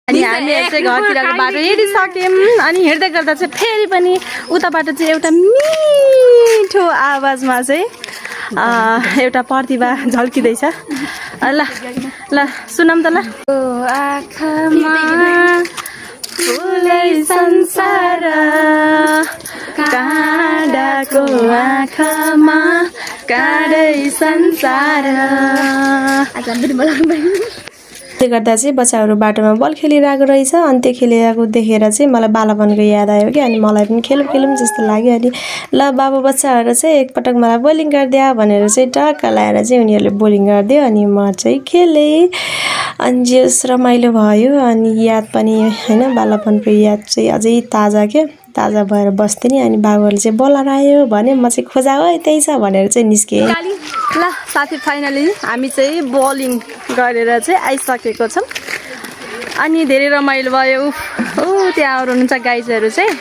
अनि हामीहरु चाहिँ घरतिरको बाटो हेरिसक्यौं अनि हेर्दै गर्दा चाहिँ फेरि पनि उताबाट चाहिँ एउटा मिठो आवाजमा चाहिँ एउटा प्रतिभा झल्किदैछ ल ल सुनम त ल आँखामा फुलै संसार काँडाको आँखामा काँडै संसार त्यसले गर्दा चाहिँ बच्चाहरू बाटोमा बल खेलिरहेको रहेछ अनि त्यो खेलिरहेको देखेर चाहिँ मलाई बालापनको याद आयो कि अनि मलाई पनि खेलौँ खेलौँ जस्तो लाग्यो अनि ल बाबु बच्चाहरू चाहिँ एकपटक मलाई बोलिङ गरिदियो भनेर चाहिँ टक्क लाएर चाहिँ उनीहरूले बोलिङ गरिदियो अनि म चाहिँ खेलेँ अनि जस रमाइलो भयो अनि याद पनि हैन बालापनको याद चाहिँ अझै ताजा भएर बस्थेँ नि अनि बाबुहरूले चाहिँ बोलाएर आयो भने म चाहिँ खोजा हो त्यही छ भनेर चाहिँ निस्केँ ल साथी फाइनली हामी चाहिँ बोलिङ गरेर चाहिँ आइसकेको छौँ अनि धेरै रमाइलो भयो त्यहाँ हुनुहुन्छ गाइजहरू चाहिँ